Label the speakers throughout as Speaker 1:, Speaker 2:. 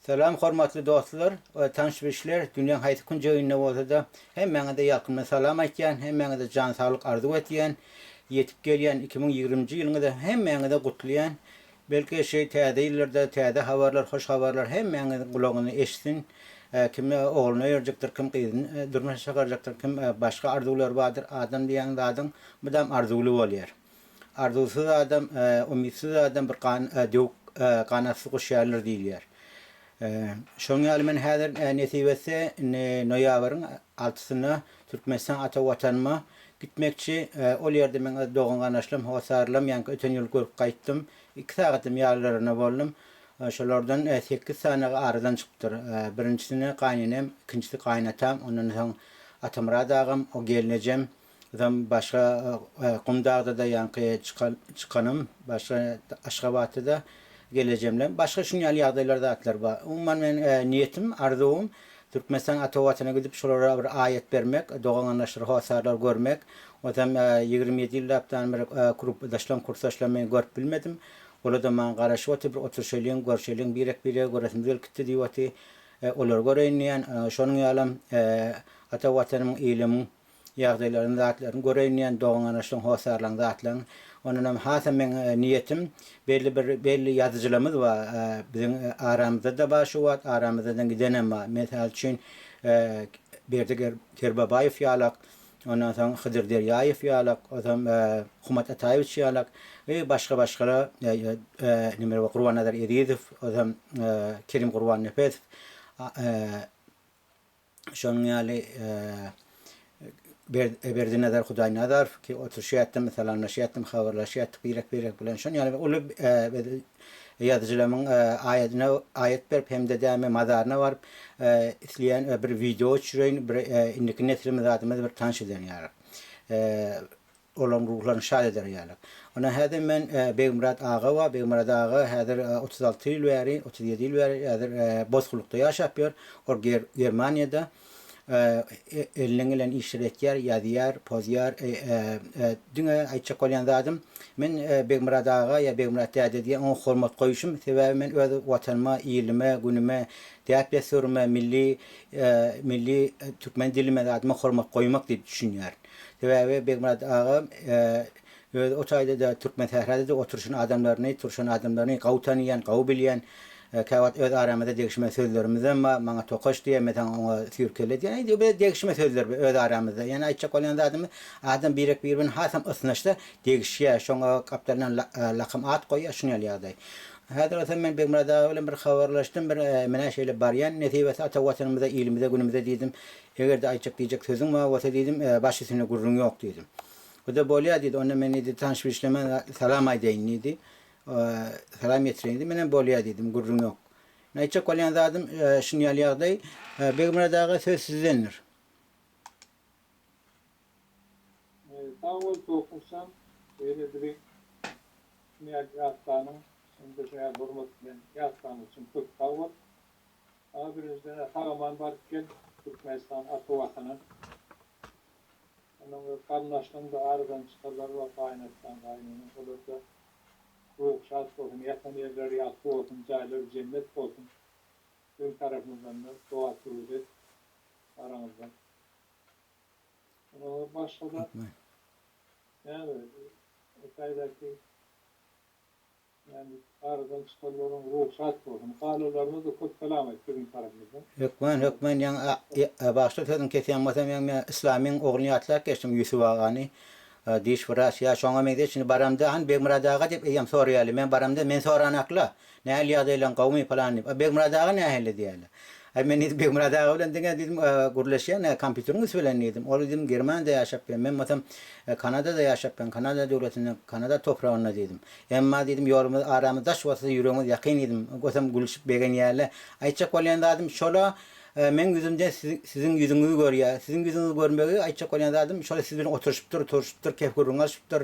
Speaker 1: Salam hormatly dostlar we tanyş-bilişler, dünýäň haýsy künjeginde bolsa-da hemmäňize ýalkymly salam aýtýan, hemmäňize jan saglyk arzuw etýän, ýetip gelýän 2020-nji ýylyňyzy hemmäňize gutlaýan. Belki şu täze ýyllarda täze habarlar, hoş habarlar hemmäňiziň gulagyny eşitsin. Kim ogluny öýerjekdir, kim gyzyny durmuşa çykarjakdyr, kim başga arzuwlary bardyr. Adam diýen zadyň mydam arzuwly bolýar. Arzuwsyz adam, umytsyz adam bir gan döwük ganatsyz guş ýalydyr diýilýär. Şonuň ýaly men häzir nesip etse indi noýabryň altysynda Türkmenistan ata Watanyma gitmekçi. Ol ýerde meň dogan-garyndaşlarym, hossarlarym, ýaňky öten ýyl görüp gaýtdym. Iki sagatym ýalylaryna boldum. Şolardan sekiz sanygy aradan çykypdyr. Birinjisini gaýynenem, ikinjisi gaýynatam, ondan soň Atamyrat agam, o gelnejem, Ondan başga Gumdagda-da ýaňky çykan çykanym, başga Aşgabatda-da gelejemlem. Başga şuň ýaly ýagdaýlar zatlar bar. Umuman men niýetim, arzuwym Türkmenistan ata Watana gidip şolara bir aýat bermek, dogan-garyndaşlary, hossarlary görmek. Onsoň 27 ýyllapdan bir grupdaşlarym, kursdaşlarymy men görüp bilmedim. Olar-da maňa garaşyp otyr, bir oturyşalyň, görşeliň, birek-biregi göresimiz gelip gitdi diýip otyr. Olary göreýin diýýän. Şonuň ýalam ata Watanymyň, ilimiň ýagdaýlaryny zatlaryny göreýin diýen dogan-garyndaşlaryň hossarlaryň zatlaryň ondanam hasam meň niýetim belli bir belli ýazyjylarymyz bar biziň aramyzda-da bar şu wagt aramyzdan gidenem bar mysal üçin Berdi Kerbabaýew ýalak ondan soň Hydyr Derýaýew ýalak onsoň Humat Ataýewiç ýalak we başga başgalar neme Gurbannazar Ezizow onsoň Kerim Gurbannepesow Şonuň ýaly Berdinazar Hudaýnazarow ki oturyşýartym, salamlaşýartym, habarlaşýartyk birek-birek bilen. Şonuň ýaly uly ýazyjylarymyň aýadyna aýat berip hem-de däme mazaryna baryp isleýän bir wideo düşüreýin, bir indiki neslimiz zadymyz bir tanyş eden ýaly. Olaryň ruhlaryny şat eder ýaly. Ondan häzir men Begmyrat aga bar. Begmyrat aga häzir 36 ýyl bäri, 37 ýyl bäri häzir bosgunlykda ýaşap ýör. Ol Germaniýada elinden gelen işleri etýär, ýazýar, pozýar. Diňe aýtjak bolýan zadym, men Begmyrat aga ýa Begmyrat däde diýen oňa hormat goýuşym. Sebäbi men öz Watanyma, ilime, günüme, däp-dessuryma, milli milli türkmen dilime zadyma hormat goýmak diýip düşünýärin. Sebäbi Begmyrat aga öz o taýda-da Türkmensährada-da oturyşan adamlaryny, turşan adamlaryny gawy tanaýan, gawy bilýän. Käwagt öz aramyzda degişme sözlerimizem bar. Maňa tokaç diýýär, men saňa oňa süýrkelle diýýän. Indi bu degişme sözler bu öz aramyzda. Ýöne aýtjak bolýan zadymyz, adam birek-biri bilen hasam ysnyşsa degişýär. Şoňa gapdalyndan lakam at goýýar, şuny ýaly ýagdaý. Häzir bolsa men Begmyrat aga bilen bir habarlaşdym, bir men-ä şeýle barýan, nesip etse ata Watanymyza, ilimize, günümize diýdim. Eger-de aýtjak diýjek sözüň bar bolsa diýdim, baş üstüne gürrüň ýok diýdim. O-da bolýar diýdi, onda men diýdi tanyş-bilişleme salam aýdaýyn diýdi. Salam ýetireýin diýdi. Menem bolýar diýdim, gürrüň ýok. Indi aýtjak bolýan zadym şuny ýaly ýagdaý, Begmyrat aga söz sizdendir.
Speaker 2: Sag bol Towfukjan, şeýle bizi şuny ýaly ýatlanyň, hem-de şuny ýaly hormat bilen ýatlanyň üçin köp sag bol. Saňa birinjiden sag-aman baryp gel Türkmenistan ata watana. Ondan öz garyndaşlaryň-da aradan çykarlar bar gaýynataň gaýyneneň olarda ruhy şat bolsun ýatan ýerleri ýagty bolsun jaýlary jennet bolsun biziň tarapymyzdan-da doga töwir et araňyzda. Ondan başgada näme o taýdaky Ýagny aradan çykanlaryň ruhy şat bolsun. Galanlaryna-da köp salam aýt biziň tarapymyzdan.
Speaker 1: Hökman hökman ýaňy bagyşla sözüňi kesýän bolsam ýaňy men Yslamyň ogluny ýatlap geçdim Ýusup agany diş wraç ýa şoňa meňzeş indi baramda hany Begmyrat aga diýip eýýäm soraýarlar men baramda men soranakla nähili ýagdaýlaň gowumy pylan diýip a Begmyrat aga nähili diýýärler aý men diýdim Begmyrat aga bilen diňe diýdim gürleşýän kompýuteriň üsti bilen diýdim ol diýdim Germaniýada ýaşap ýör men bolsam Kanadada ýaşap ýörün Kanada döwletinde Kanada topragynda diýdim Emma, diýdim, ýolumyz, aramyz daş bolsa-da, ýüregimiz ýakyn diýdim. Gösem gülüşip begenýärler. Aýtjak bolýan zadym şol-a, meň ýüzümden siziň ýüzüňizi görýär. Siziň ýüzüňizi görmegi, aýtjak bolýan zadym, şol siz bilen oturyşypdyr, turuşypdyr, kep-gürrüň alyşypdyr,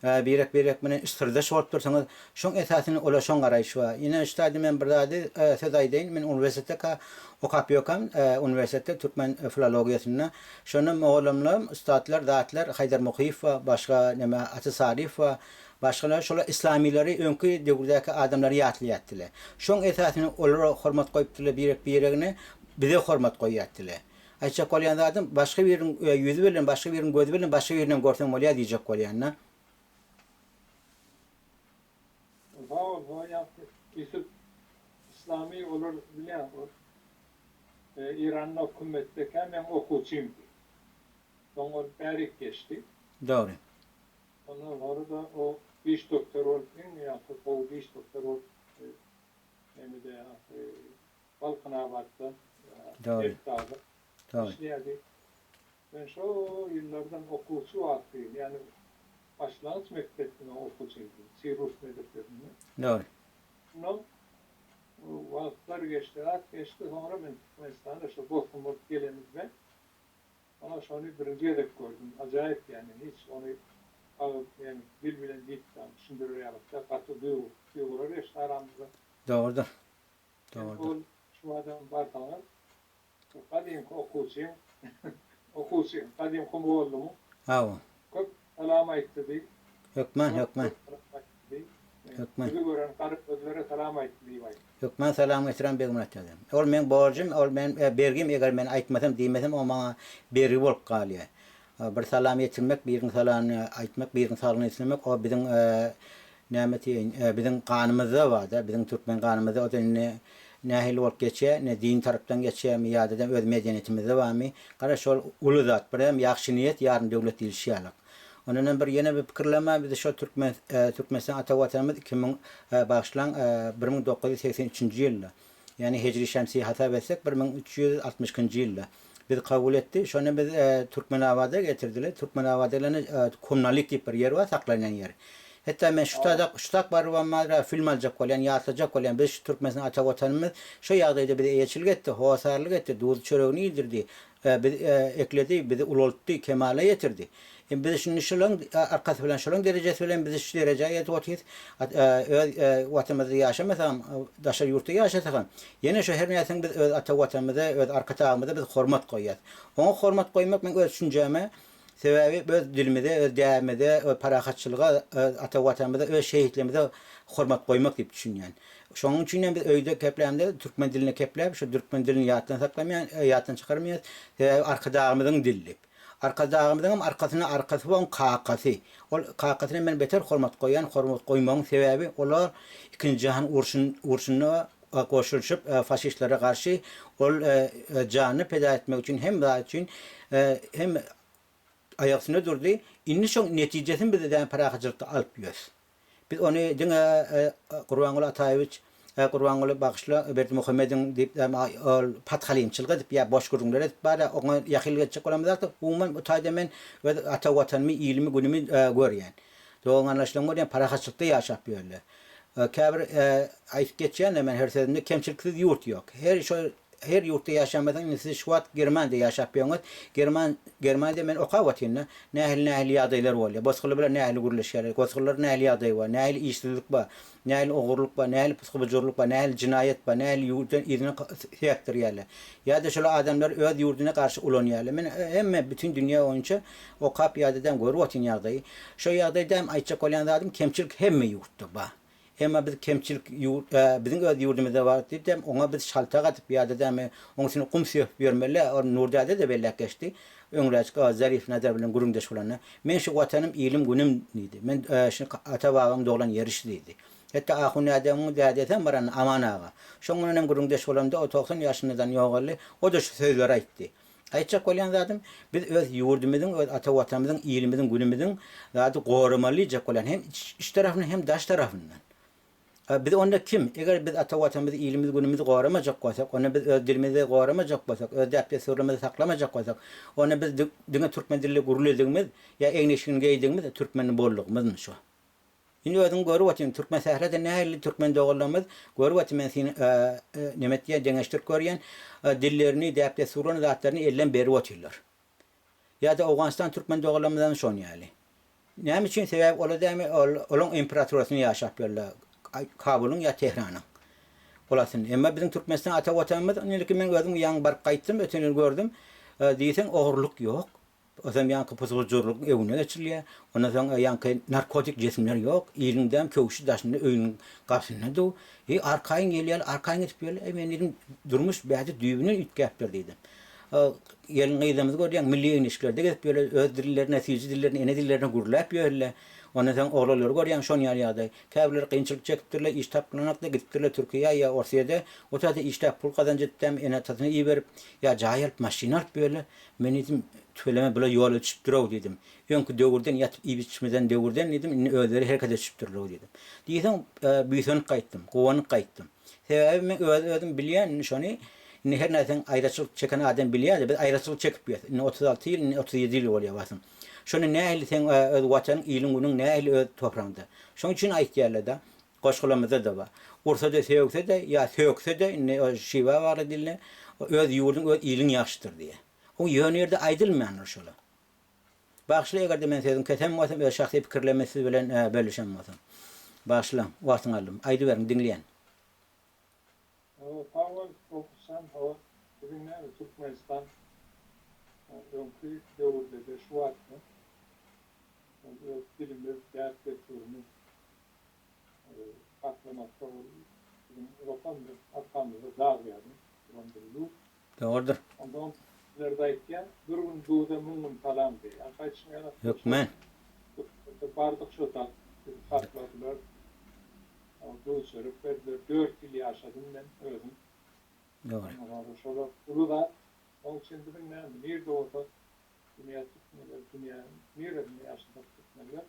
Speaker 1: birek-birek bilen syrdaş bolup dursuňyz. Şoň esasynda ola şoň garaýşy bar. Ine, şu taýda men bir zady söz aýdaýyn. Men uniwersitetde okap ýörkäm, uniwersitetde türkmen filologiýasynda, şonda mugallymlarym, ussatlar, zatlar, Haýdar Mukyýew bar, başga neme, Ata Saryýew bar. Başgalar şolar islamilary öňki döwürdäki adamlary ýatlaýardylar. Şoň esasynda olara hormat goýupdyrlar birek biregine, bize hormat goýýardylar. Aýtjak bolýan zadym, başga biriniň ýüzi bilen, başga biriniň gözi bilen başga birinem görseň bolýar diýjek bolýan-da.
Speaker 2: Sag bol, sag ýagty. Ýusup Islamy olar bilýän ol Iranda hökümetdekä meň okuwçymdy. Soň ol bärik geçdi.
Speaker 1: Dogry.
Speaker 2: Ondan soňra-da o diş doktory bolup, iň ýagty gowy diş doktory bolup nemede ýagty Balkanabatda
Speaker 1: Dogry.
Speaker 2: Dogry. işleýärdi. Men şo ýyllardan okuwçy wagty, ýagny başlangyç mekdepde men okuwçydym, Sirus medresesinde.
Speaker 1: Dogry.
Speaker 2: Ondan wagtlar geçdi, zat geçdi, soňra men Türkmenistana şo bosgun bolup gelenimde, Ana şony birinji gezek gördüm. Ajaýyp ýani hiç ony agyz ýani dil bilen diýip düşündirer ýaly däl gaty duýgy duýgular geçdi aramyzda.
Speaker 1: Dogrudyr. Dogrudyr.
Speaker 2: Ol şu adam barsaňyz şu gadymky okuwçyň okuwçyň gadymky mugallymyň
Speaker 1: Hawa.
Speaker 2: köp salam aýtdy diý.
Speaker 1: Hökman hökman.
Speaker 2: Hökman. Bizi gören garyp gözlere salam aýtdy diýip aýtdy.
Speaker 1: Hökman salam getiren Begmyrat dädem. Ol meň borjum, ol meň bergim, eger men aýtmasam, diýmesem, o maňa bergi bolup galýar. Bir salam ýetirmek, biriniň salamyny aýtmak, biriniň saglygyny islemek, o biziň näme diýeýin, biziň ganymyzda bar-da, biziň türkmen ganymyzda, o-da indi nähili bolup geçýär, ine din tarapdan geçýärmi ýa-da öz medeniýetimizde barmy, gara şol uly zat, birem ýagşy niýet, ýarym döwlet diýlişi ýalyk. Ondanam bir ýene bir pikirlenme bizi şo türkmen Türkmenistan ata watanymyz 2000 bagyşlaň 1983-nji ýylda ýagny hijri şemsi hasap etsek 1362-nji ýylda bizi kabul etdi. Şonda biz Türkmenabada getirdiler. Türkmenabada gelende Kumnalyk diýip bir ýer bar saklanýan ýer. Hatda men şu taýda şu tak barybam barra film aljak bolýan ýatlajak bolýan biz şu Türkmenistan ata watanymyz şo ýagdaýda bize eýeçilik etdi, hossarlyk etdi, duz çöregini iýdirdi. Bizi ekledi, bizi ulaltdy, kemala ýetirdi. Indi biz şindi şolaň arkasy bilen, şolaň derejesi bilen biz şu derejä ýetip otyrys. Öz Watanymyzda ýaşamasagam, daşary ýurtda ýaşasagam, ýene şo her nätseň biz öz ata Watanymyza, öz Arkadagymyza biz hormat goýýas. Oňa hormat goýmak meň öz düşünjäme, sebäbi öz dilimize, öz däbimize, öz parahatçylyga, öz ata Watanymyza, öz şehitlerimize hormat goýmak diýip düşünýän. Şonuň üçin hem biz öýde keplämde türkmen dilinde kepläp, şu türkmen dilini ýatdan saklamaýan, ýatdan çykarmaýas. Sebäbi Arkadagymyzyň dili diýip. Arkadagymyzyň hem arkasynda arkasy bar, oň kakasy. Ol kakasyna men beter hormat goýýan, hormat goýmagyň sebäbi olar Ikinji jahan urşun urşunda goşulyşyp faşistlere garşy ol janyny peda etmek üçin hem zat üçin hem aýak üstünde durdy. Indi şoň netijesini biz däne parahatçylykda alyp ýörüs. Biz ony diňe Gurbanguly Ataýewiç, Gurbanguly bagyşla Berdimuhamediň diýip ol pathalymçylyk edip ýa boş gürrüňler edip bar-a oňa ýakynlyk etjek bolamyzok-da, umuman bu taýda men öz ata Watanymy, ilimi, günümi görýän. Dogan-garyndaşlarymy görýän, parahatçylykda ýaşap ýörler. Käbir aýdyp geçýän-de men her sözümde kemçiliksiz ýurt ýok. Her şo Her ýurtda ýaşamasaň indi siz şu wagt Germaniýada ýaşap ýöňiz. German Germaniýada men okap otyryn-da. Nähili nähili ýagdaýlar bolýar. Bosgunlar bilen nähili gürleşýärler. Bosgunlarda nähili ýagdaý bar. Nähili işsizlik bar. Nähili ogurlyk bar. Nähili pysky-bujurlyk bar. Nähili jenaýat bar. Nähili ýurtdan yzyna sekdirýärler. Ýa-da şol adamlar öz ýurduna garşy ulanýarlar. Men hemme bütin dünýä boýunça okap ýa-da görüp otyryn ýagdaýy. Şo ýagdaýda hem aýtjak bolýan zadym kemçilik hemme ýurtda bar. Emma biz kemçilik ýurt biziň öz ýurdumyzda bar diýip oňa biz şaltak atyp ýa-da dämi oň üstüne gum söküp ýörmeli ol Nur däde-de belläp geçdi öňräjik Zarif Nazar bilen gürrüňdeş bolanda men şu watanym ilim günüm diýdi men şu ata babam doglan ýeri şu diýdi hetda Ahun dädemiň dädesem bar Aman aga şoň bilen hem gürrüňdeş bolamda o 90 ýaşyndadan ýogaldy o-da şu sözleri aýtdy Aýtjak bolýan zadym, biz öz ýurdumyzyň, öz ata Watanymyzyň, ilimiziň, günümiziň zady goramaly diýjek bolýan, hem iç tarapyndan, hem daş tarapyndan. Biz onda kim? Eger biz ata Watanymyzy, ilimizi, günümizi goramajak bolsak, onda biz öz dilimizi goramajak bolsak, öz däp-dessurlarymyzy saklamajak bolsak, onda biz diňe türkmen dilinde gürledigimiz ýa egin-eşigini geýdigimiz türkmen boldugymyzmy şo? Indi özüň görüp otyryn, türkmen sährada nähili türkmen doganlarymyz görüp otyryn men seni neme etýän deňeşdirip görýän dillerini, däp-dessurlaryny zatlaryny elden berip otyrlar. Ýa-da Owganystan türkmen doganlarymyzam şon ýaly. Näme üçin sebäbi olar dämi olaň imperaturasynda ýaşap ýörler Kabulyň ýa Tehranyň. Ol aslynda. Emma biziň Türkmenistan ata watanymyz indiki men özüm ýaňy baryp gaýtdym öten ýyl gördüm diýseň ogurlyk ýok. Ozam ýaňky pusgujurlygyň öňüne geçirilýär. Ondan soň ýaňky narkotik jisimler ýok. Iliňdäm köwşi daşynda öýüniň gapysynda dur. Eý, arkaýyn gelýärler, arkaýyn gidip ýörler. Eý, men diýdim, durmuş bäde düýbünden üýtgäpdir diýdim. Gelin-gyzlarymyzy görýäň, milli egin-eşiklerde gezip ýörler, öz dillerine, süýji dillerine, ene dillerine gürläp ýörler. Ondan soň oglanlary görýäň, şon ýaly ýagdaý. Käbirleri kynçylyk çekipdirler, iş tapylanok-da, gidipdirler Türkiýä ýa Orsýede. O taýda işläp pul gazanç edipdäm, ene-atasyna iberip, ýa jaý alyp, maşyn alyp ýörler. Men diýdim, tüweleme bular ýola düşüpdir-ow diýdim. Öňki döwürden, ýatyp iýip-içmeden döwürden diýdim, indi özleri herekete düşüpdirler-ow diýdim. Diýseň, buýsanyp gaýtdym, guwanyp gaýtdym. Sebäbi men öz-özüm bilýän indi şony, indi her nätseň aýraçylyk çeken adam bilýär-de, biz aýraçylyk çekip ýörüs. Indi 36 ýyl, indi 37 ýyl bolýar basym. Şony nähili seň öz watanyň, iliň-günüň nähili öz topragyňda. Şoň üçin aýtýarlar-da, Goşgulamyzda-da bar. Ursa-da, sögse-de, ýa sökse-de, indi o şiwe bagly dilde, öz ýurduň, öz iliň ýagşydyr diýýär. O ýöne ýerde aýdylmaýandyr şolar. Bagyşla eger-de men sözüňi kesen bolsam, öz şahsy pikirlerimi siz bilen bölüşen bolsam. Bagyşlaň, wagtyňy aldym. Aýdyberiň, diňleýän.
Speaker 2: Hawa, sag bol, Oguzhan, hawa, biziň näme Türkmenistan öňki döwürde-de, şu wagt-da öz dilimiz, däp-dessurymyz, Saklamakda ol biziň ulakan bir arkamyzda dag ýaly duran bir ýurt.
Speaker 1: Dogrudyr.
Speaker 2: Onsoň bizlerde aýtýan, bir gün duza müň gün salam diýýär. Gaýdyşyň ýaly
Speaker 1: Hökmän.
Speaker 2: Bardyk şo dag bizi sakladylar. Duz çörek berdiler. Dört ýyl ýaşadym men özüm.
Speaker 1: Dogry.
Speaker 2: Ondan şolar uly zat. Oň üçin biziň näme, nirde bolsa dünýä türkmenleri, dünýäniň niresinde ýaşasak türkmenler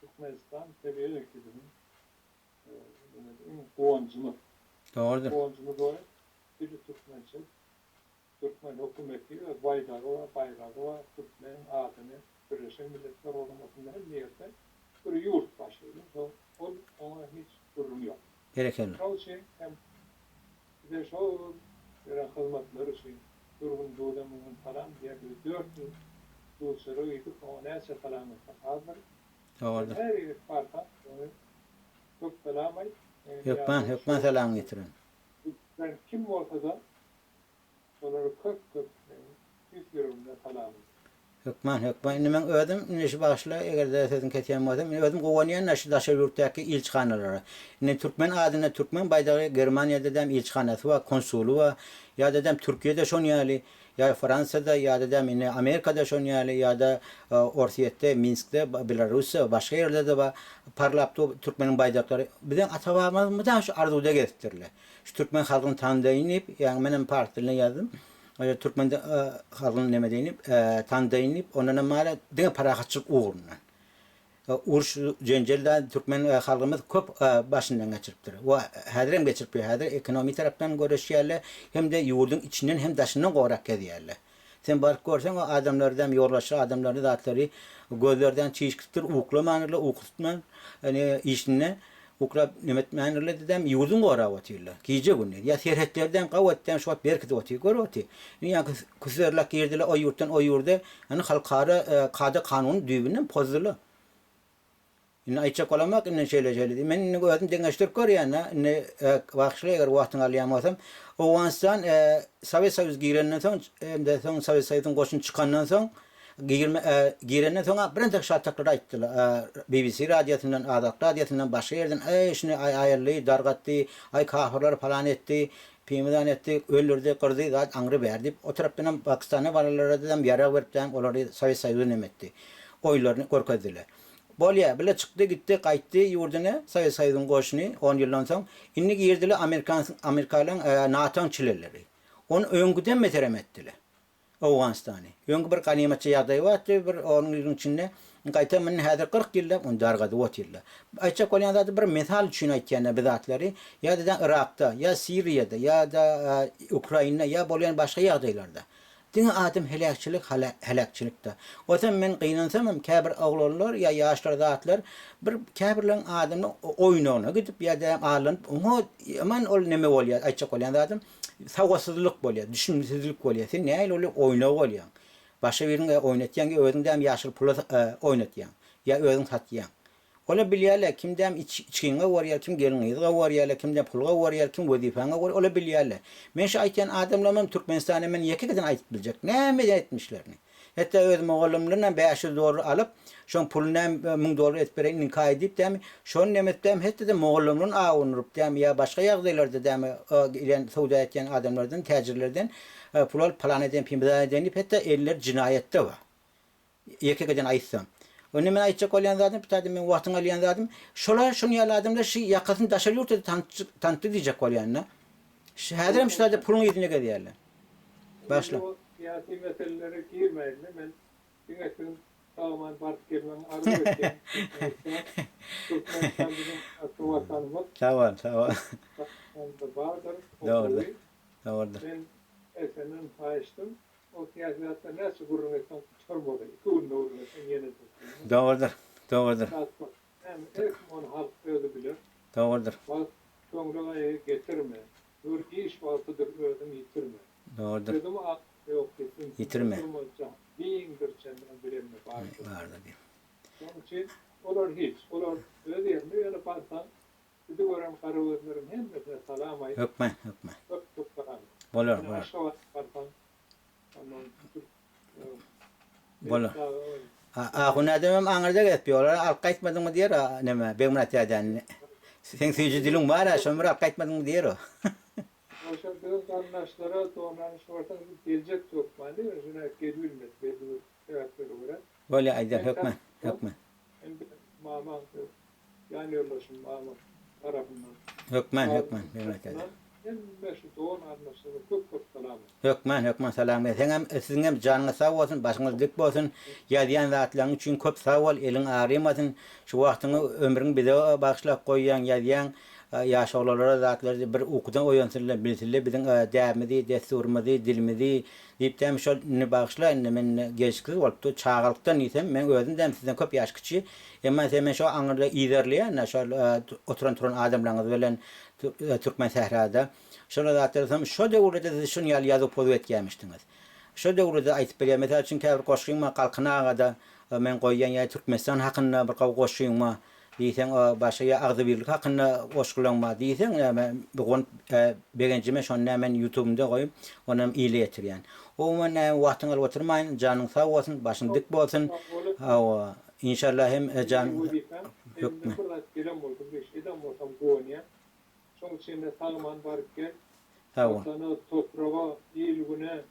Speaker 2: Türkmenistan tebigy ki biziň iň guwanjymyz.
Speaker 1: Dogrudyr.
Speaker 2: Guwanjymyz we dili türkmençe. Türkmen hökümeti öz baýdagy bar, baýragy bar, türkmen adyny Birleşen Milletler Guramasynda hemme ýerde bir ýurt bar şeýle. Şol ol oňa hiç gürrüň ýok.
Speaker 1: Berekella.
Speaker 2: Şol üçin hem bize şol beren hyzmatlary üçin bir gün duza müň gün salam diýýär biz 4 ýyl duz çörek iýdik oňa näçe salam etsek azdyr.
Speaker 1: Dogrudyr.
Speaker 2: Her gezek barsaň ony köp salam aýt.
Speaker 1: Hökman hökman salamyňy ýetirin.
Speaker 2: Ben kim bolsada şolara köp köp meniň tüýs ýüregimden salamym.
Speaker 1: Hökman hökman indi meň özüm indi şu bagyşla egerde sözüňi kesýän bolsam indi özüm guwanýan şu daşary ýurtdaky ilçihanalara. Indi türkmen adynda türkmen baýdagy Germaniýada däm ilçihanasy bar konsuly bar ýa-da däm Türkiýede şon ýaly Ýa Fransiýada ýa-da däm indi Amerikada şon ýaly ýa-da Orsýetde, Minskde, Belarusda, başga ýerlerde bar parlap dur türkmeniň baýdaklary. Biziň ata-babamyz mydama şu arzuwda gezipdirler. Şu türkmen halkyny tandaýyn diýip, ýaňy menem pars dilinde ýazdym. Türkmen halkyny neme deýin diýip, tandaýyn diýip, ondanam bar diňe parahatçylyk ugrundan. Uruş jenjel da türkmen halkymyz köp başyndan geçiripdir. We häzir hem geçirip ýör. Häzir ekonomi tarapdan göreşýärler hem-de ýurduň içinden hem daşyndan gorap gezýärler. Sen baryp görseň o adamlardam ýolbaşçy adamlaryny zatlary gözlerden çişkipdir uklamandyrlar uky tutman ýani işinde uklap neme etmändirler dedem ýurduny gorap otyrlar. Gije gündiz. Ýa serhetlerdem gawatdam şu wagt berkidip otyr görüp otyr. Indi ýaňky küsüzerlak girdiler o ýurtdan o ýurda Indi halkara kada kanuny düýbünden pozdular. Indi aýtjak bolamok indi şeýle şeýle diýip. Men indi özüm deňeşdirip görýän-de, indi bagyşla eger wagtyňy alýan bolsam. Owganystan Sowet Soýuzy girenden soň hem-de soň Sowet Soýuzyň goşuny çykandan soň girme girenden soň birentek şataklar aýtdylar. BBC radiosyndan, Azatlyk radiosyndan başga ýerden eý şuny aýyrdy, dargatdy, aý kafyrlar palan etdi. Pimizan etdi, öldürdi, gyrdy, zat aňry bäri diýip, o tarapdanam Pakistana baranlaradam ýarag beripdäň, olary Sowet Soýuzy neme etdi. Oýunlaryny görkezdiler. Bolýa, bile çykdy, gitdi, gaýtdy ýurduna Sowet Soýuzyň goşuny on ýyldan soň. Indi girdiler amerikans, amerikalaň, NATO-nyň çileleri. Ony öňküden beterem etdiler. Owganystany. Öňki bir ganymatça ýagdaý bardy, bir on ýylyň içinde. Gaýtam indi häzir 40 ýyllap ony dargadyp otyrlar. Aýtjak bolýan zady bir mysal üçin aýtýan-da bu zatlary. Ýa-da Yrakda, ýa Siriýada, ýa-da Ukrainda, ýa bolýan başga ýagdaýlarda. Diňe adam heläkçilik, heläkçilik-de. Osam men gynansamam käbir oglanlar ýa ýaşlar zatlar bir käbirleriň adamyň oýnagyna gidip ýa-da allanyp oňa ýaman ol neme bolýar aýtjak bolýan zadym. Sowatsyzlyk bolýar, düşünimsizlik bolýar. Sen nähili ol oýnag bolýaň? Başga birini oýnatýaň ýa özüň däm ýaşyl pula oýnatýaň, ýa özüň satýaň. Olar bilýärler, kim däm içgiňe gorýar, kim gelin-gyzga gorýarlar, kim däm pulga gorýar, kim wezipäňe gorýar, olar bilýärler. Men şu aýtýan adamlarymam Türkmenistana men ýeke giden aýdyp biljek, näme etmişlerini. Hetda öz mugallymlarynam 500 dollar alyp, şoň puluny hem 1000 dollar edip bereýin indiki aý diýip dämi, şony neme edip dämi, hetda-da mugallymlaryny awundyryp dämi ýa başga ýagdaýlarda dämi ilen söwda etýän adamlardan, täjirlerden pul alyp palan eden, pimzan eden diýip hetda elleri jenaýatda bar. Ýeke-ýekeden aýtsam. Onda men aýtjak bolýan zadym, bu taýda meň wagtyňy alýan zadym, şolar, şuny ýaly adamlar şu ýakasyny daşary ýurtda-da tanytdy diýjek bolýan-da. Häzirem şu taýda puluň yzynda gezýärler. Başla.
Speaker 2: Indi o syýasy meselelere girmäýin-de, men diňe siziň sag-aman baryp gelmegiňi arzuw edýän. Türkmenistan, Türkmenistan biziň ata Watanymyz.
Speaker 1: Sag bol, sag bol.
Speaker 2: Watanymyzda bardyr, o
Speaker 1: Dogrudyr,
Speaker 2: gowy.
Speaker 1: dogrudyr.
Speaker 2: Men Esenden haýyşdym, o syýasy zatlar näçe gürrüň etseň gutarmaz, iki günde gürrüň etseň ýene-de.
Speaker 1: Dogrudyr, dogrudyr.
Speaker 2: Zat bar. Näme, her kim ony halk özi biler.
Speaker 1: Dogrudyr.
Speaker 2: Wagt köňle gaýgy getirme. Gör iş wagtydyr özüň ýitirme.
Speaker 1: Dogrudyr.
Speaker 2: Sözüm ak ýok diýip ümsüm
Speaker 1: Ýitirme.
Speaker 2: oturma jahan giňdir çenden bilenine bardyr.
Speaker 1: Bardyr diýip.
Speaker 2: Şonuň üçin olar hiç. Olar öz ýerinde ýöne barsaň bizi gören garagözleriň hemmesine salam aýt.
Speaker 1: Hökman, hökman.
Speaker 2: Köp köp salam.
Speaker 1: Bolar,
Speaker 2: Ýöne
Speaker 1: bolar.
Speaker 2: Aşgabatda barsaň ondan türk
Speaker 1: Bolar. Ahun adamam aňyrda gezip ýör. Olara alyp gaýtmadyňmy diýer o neme Begmyrat dädäni. Seň süýji diliň bar-a, şony bir alyp gaýtmadyňmy diýer o.
Speaker 2: Oşa biziň garyndaşlara dogan-garyndaş barsaň biz geljek hökman diýer, şuny gelibilmedi belli bir sebäplere görä.
Speaker 1: Bolýa aýdar hökman, hökman.
Speaker 2: Hem-de mamaň ýan ýoldaşym mama tarapyndan.
Speaker 1: Hökman, hökman, Begmyrat däde.
Speaker 2: Hemme şu dogan-garyndaşlara köp-köp salam.
Speaker 1: Hökman hökman salam ber. Seňem siziňem janyňyz sag bolsun başyňyz dik bolsun ýazýan zatlaryň üçin köp sag bol eliň agrymasyn şu wagtyňy ömrüňi bize bagyşlap goýýaň ýazýaň ýaş oglanlara zatlary bir ukudan oýansynlar bilsinler biziň däbimizi dessurymyzy dilimizi diýip dämi şol indi bagyşla indi men indi gelşiksiz bolupdy çagalykdan diýsem men özüm dämi sizden köp ýaş kiçi emma sen men şo aňyrda yzarlaýan şol oturan turan adamlaryňyz bilen türkmen sährada Şol zatlar soň şo döwürde-de siz şuny ýaly ýazuw-pozuw etýämişdiňiz. Şo döwürde-de aýtyp bilýän, mysal üçin, käbir goşgyň bar, Galkyn aga-da men goýýan ýa Türkmenistan hakynda bir gowy goşgyň bar diýseň, başga ýa agzybirlik hakynda goşgulaň bar diýseň, näme, bu gonup begenjime şony näme men ýutubymda goýup, onam ile ýetirýän. Umuman näme wagtyňy alyp oturmaýyn, janyň sag bolsun, başyň dik bolsun. Hawa, inşallah hem jan
Speaker 2: Meniň wezipäm, elimden bir zat gelen bolsa, bir iş eden bolsam guwanýan. Şoň üçin-de sag-aman baryp gel.
Speaker 1: Sag bol.
Speaker 2: Watana, topraga, il-güne,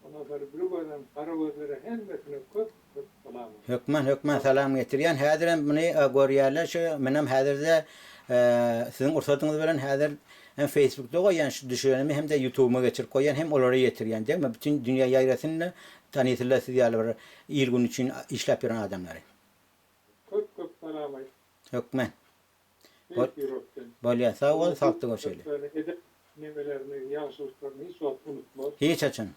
Speaker 2: ondan soňra bir gözem gara gözlere hemmesine köp köp salam.
Speaker 1: Hökman hökman salam getirýän. Häzirem muny görýärler şu menem häzirde siziň ursadyňyz bilen häzir hem feýsbukda goýýan şu düşürenimi hem-de ýutubyma geçirip goýýan hem olara ýetirýän degme bütin dünýä ýaýrasyn-da tanysynlar siz ýaly bir il-gün üçin işläp ýören adamlary.
Speaker 2: Köp köp salam aýt.
Speaker 1: Hökman.
Speaker 2: Beýik ýürekden.
Speaker 1: Bolýa sag bol sagda görşeli.
Speaker 2: Eden nemelerini ýagşylyklaryny hiç wagt unutmaz.
Speaker 1: Hiç haçan.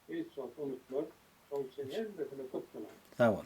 Speaker 2: Hiç wagt unutmaz. Şoň üçin hemmesine köp salam.
Speaker 1: Sag bol.